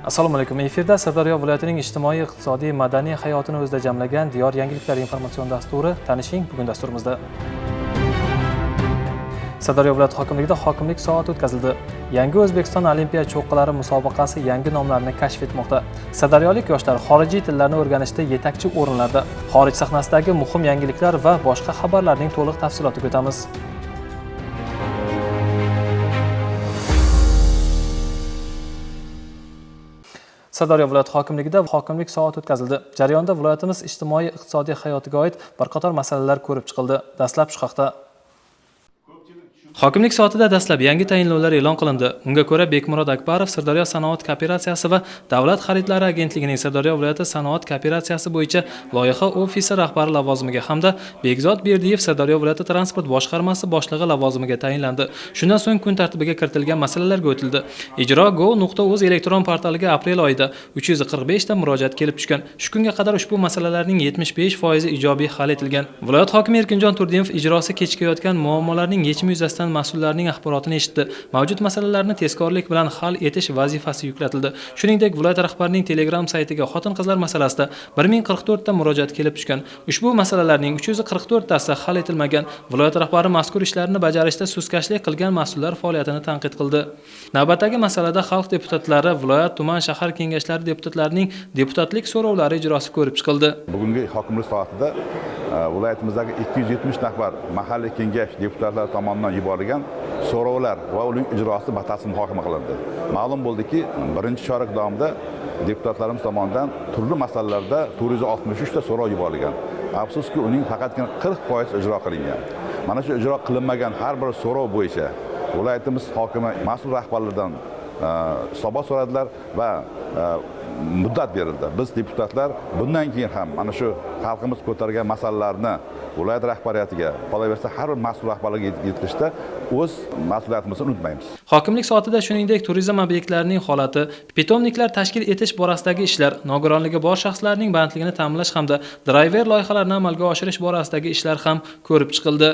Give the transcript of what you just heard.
Assalomu alaykum. Efirda Sirdaryo viloyatining ijtimoiy, iqtisodiy, madaniy hayotini o'zida jamlagan Diyor yangiliklari informatsion dasturi. Tanishing bugun dasturimizda. Sirdaryo viloyati hokimligida hokimlik soati o'tkazildi. Yangi O'zbekiston Olimpiya cho'qqilari musobaqasi yangi nomlarni kashf etmoqda. Sirdaryolik yoshlar xorijiy tillarni o'rganishda yetakchi o'rinlarda. Xorij sahnasidagi muhim yangiliklar va boshqa xabarlarning to'liq tafsilotiga o'tamiz. Sirdaryo viloyati hokimligida hokimlik soati o'tkazildi. Jarayonda viloyatimiz ijtimoiy iqtisodiy hayotiga oid bir qator masalalar ko'rib chiqildi. Dastlab shu haqda. Hokimlik soatida dastlab yangi tayinlovlar e'lon qilindi. Unga ko'ra Bekmurod Akbarov Sirdaryo sanoat kooperatsiyasi va davlat xaridlari agentligining Sirdaryo viloyati sanoat kooperatsiyasi bo'yicha loyiha ofisi rahbari lavozimiga hamda Bekzod Berdiyev Sirdaryo viloyati transport boshqarmasi boshlig'i lavozimiga tayinlandi. Shundan so'ng kun tartibiga kiritilgan masalalarga o'tildi. Ijro.gov.uz elektron portaliga aprel oyida 345 ta murojaat kelib tushgan. Shu kunga qadar ushbu masalalarning 75% ijobiy hal etilgan. Viloyat hokimi Erkinjon Turdimov ijrosi kechikayotgan muammolarning yechimi yuzasidan mas'ullarning axborotini eshitdi. Mavjud masalalarni tezkorlik bilan hal etish vazifasi yuklatildi. Shuningdek, viloyat rahbarining Telegram saytiga xotin-qizlar masalasida 1044 ta murojaat kelib tushgan. Ushbu masalalarning 344 tasi hal etilmagan. Viloyat rahbari mazkur ishlarni bajarishda sustkashlik qilgan mas'ullar faoliyatini tanqid qildi. Navbatdagi masalada xalq deputatlari, viloyat, tuman, shahar kengashlari deputatlarining deputatlik so'rovlari ijrosi ko'rib chiqildi. Bugungi hokimlik soatida viloyatimizdagi 270 nafar mahalliy kengash deputatlari tomonidan yuborilgan so'rovlar va uning ijrosi batafsil muhokama qilindi. Ma'lum bo'ldiki, birinchi chorak davomida deputatlarimiz tomonidan turli masalalarda 463 ta so'rov yuborilgan. Afsuski, uning faqatgina 40% ijro qilingan. Mana shu ijro qilinmagan har bir so'rov bo'yicha viloyatimiz hokimi mas'ul rahbarlardan hisobot so'radilar va muddat berildi. Biz deputatlar bundan keyin ham mana shu xalqimiz ko'targan masalalarni viloyat rahbariyatiga, qolaversa har bir mas'ul rahbarlarga yetkazishda o'z mas'uliyatimizni unutmaymiz. Hokimlik soatida shuningdek turizm obyektlarining holati, pitomniklar tashkil etish borasidagi ishlar, nogironligi bor shaxslarning bandligini ta'minlash hamda drayver loyihalarini amalga oshirish borasidagi ishlar ham ko'rib chiqildi.